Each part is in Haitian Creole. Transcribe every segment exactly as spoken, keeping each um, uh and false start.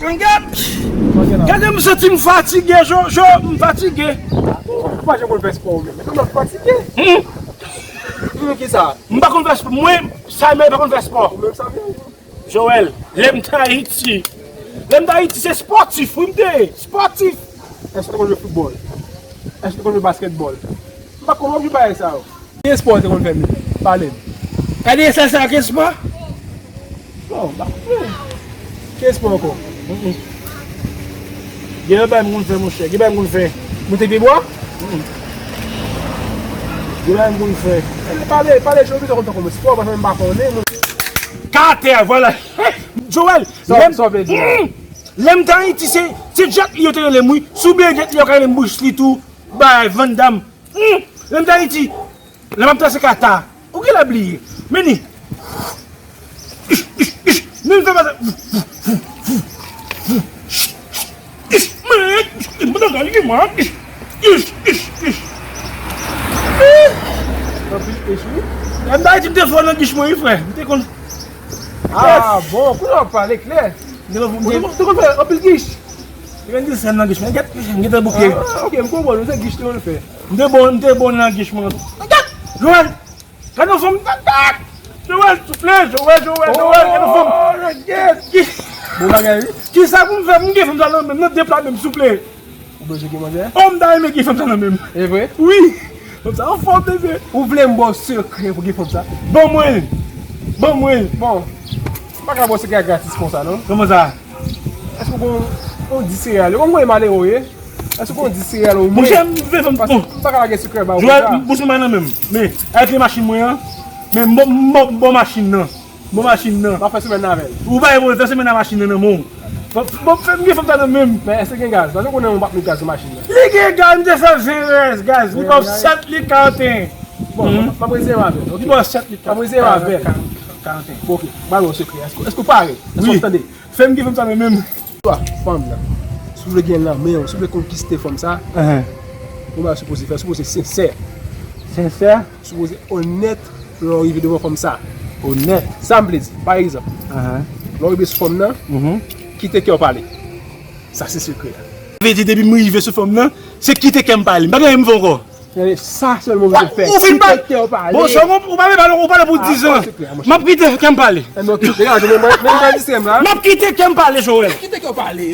Gad! Gade m santi m fatige, Jo, Jo, m fatige. Ou pa janm konn fè spò ou menm. Kòman w fatige? Hmm. Hmm, ki sa? M pa konn fè spò. Mwen, Samuel pa konn fè spò. Ou menm sa menm. Joel, lè m t Ayiti. Lè m t Ayiti, se spòtif, wi m te ye. Spòtif. Èske w konn jwe foutbòl? Èske w konn jwe baskètbòl? M pa konn jwe bagay sa yo. Ki espò w te konn fè menm? Pale m. Gade sa, sa ki espò? Bon, m pa konnen. Ki espò ankò? Mm, mm. Gen yon bagay m konn fè, monchè. Gen bagay m konn fè. Moute pye bwa? Mm, mm. Gen bagay m konn fè. Pale, pale, chè, ou bezwen konn fè kòman espò, paske m pa konnen, mwen. Katè, vwala. Joel, sa, lè m, sa w vle di la? Mm. Lè m t Ayiti, se, se Jet Li yo te rele m, wi. Si w byen Jet Li, yo ka rele m Bruce Lee tou. Bay, Van Damme. Hmm, lè m t Ayiti, lè m ap danse kata, ou genlè bliye. Men ni. Ish, ish, ish. Men m fè pase. Ish, men, ish, mwen nan gari, mwen, ish, ish, ish, ish. Anpil ish, wi. Lè m t Ayiti, m te fò nan gich mwen, wi, frè. M te konn. Ah, bon, kounye a w ap pale klè. M te konn, m te konn fè anpil gich. Li vin di sèm nan gich mwen. Gèt, m gentan bouke. Ah, ok, m konprann. Ou se gich li konn fè. M te bon, m te bon nan gich mwen. Gèt! Joel! Gade yon fanm, gèt! Joel, souple, Joel, Joel, Joel, gade yon fanm. Oh, gèt! Ki, bon bagay, wi. Kisa pou m fè pou m gen fanm sa nan men m, nan de pla men m, souple? Ou bezwen gen manzè? Oh, m ta renmen gen fanm sa nan men m. E vre? Wi. Fanm sa anfòm, bebe. Ou vle m ba w sekrè pou gen fanm sa? Ban mwen l. Ban mwen l. Bon. M pa ka ba w sekrè a gratis konsa, non. Kòman sa? Èske w gon, gon di sereyal? Ou konn mwen malere w ye? Èske w gon di sereyal ou mwen? Monchè, m vle fanm. Paske m pa ka lage sekrè ba w konsa. Joel, m pou sou mwen nan men m. Men, avèk li machin mwen an. Men, m bon, m bon, m bon machin nan. M bon machin nan. M ap fè semèn nan avè l. Ou pa gen pwoblèm, fè semèn nan machin nan nan men w. Bon, bon, fè m gen fanm sa nan men m. Men èske gen gaz? Paske w konnen mwen p ap met gaz nan machin nan. Li gen gaz, m te fè ven rès gaz. Li ba w sèt lit karanteyen. Bon, m ap rezève avè l, ok? Li ba w sèt lit. M ap rezève avè l. Karanteyen. Ok, m ba w sekrè. Èske, èske w pare? Èske w ap tande? Fè m gen fanm sa nan men m. Fanm nan, si w vle gen l nan men w, si w vle konkiste fanm sa, yon bagay w sipoze fè, w sipoze sensè. Sensè? W sipoze onèt lè w rive devan fanm sa. Onèt? Sa m vle di, pa egzanp, lè w rive sou fanm nan, kite kè w pale. Sa se sekrè a. Sa vle di depi m rive sou fanm nan, se kite kè m pale. M pa gen anyen m fè ankò. Gade, sa sèlman w bezwen fè. Ou fin pa. Kite kè w pale. Bon, sa, ou, ou pa vle pale, ou pale pou dizan. M ap kite kè m pale. M ap kite kè m pale, Joel. Kite kè w pale.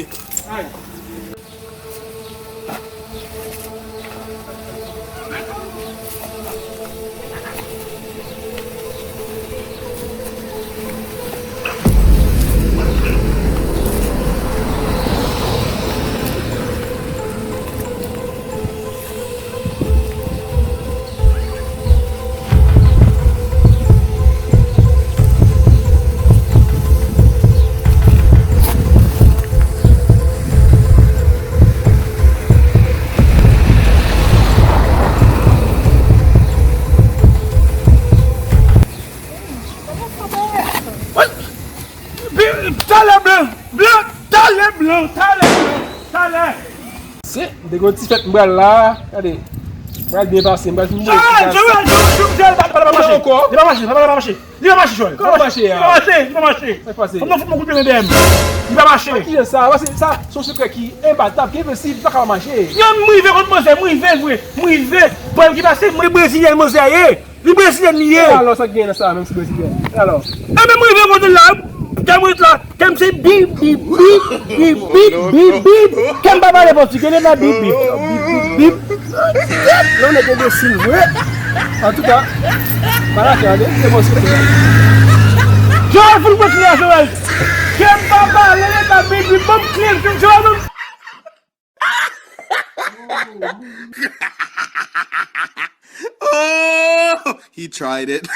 Talè blan, blan, talè blan, talè blan, talè. Se, m te gen yon ti fèt m pral la, gade. M pral byen pase, m pral fin boule ti gaz. Joel, Joel, Joel, Joel, pa, pa, pa mache. Li pa mache, pa, pa, pa mache. Li pa mache, Joel. Kòman mache a? Li pa mache, li pa mache. Sa k pase? Fòk mwen fout mwen kout pye dèyè m. Li pa mache. Sa ki jan sa? Sa, se yon sekrè ki enbatab, ki envensib, li pa ka mache. Yon m rive kot manzè, m rive vre, m rive. Pwen ki pase, mwen brezilyèn manzè a ye. Li brezilyèn li ye. E alò, sa k gen nan sa, menm si brezilyèn? E alò? E menm mwen rive kote l la, kè m ret la, kè m se bip, bip, bip, bip, bip, bip, bip, kè m pa pale pòtigè, li nan bip, bip, bip, bip, bip. Non, nèg enbesil vre. Antouka, pa lage a, se bon, se bon. Joel, fout mwen kle a, Joel. Kè m pa pale, li nan bip, bip, ban m kle, Joel, ban m Oh, he tried it.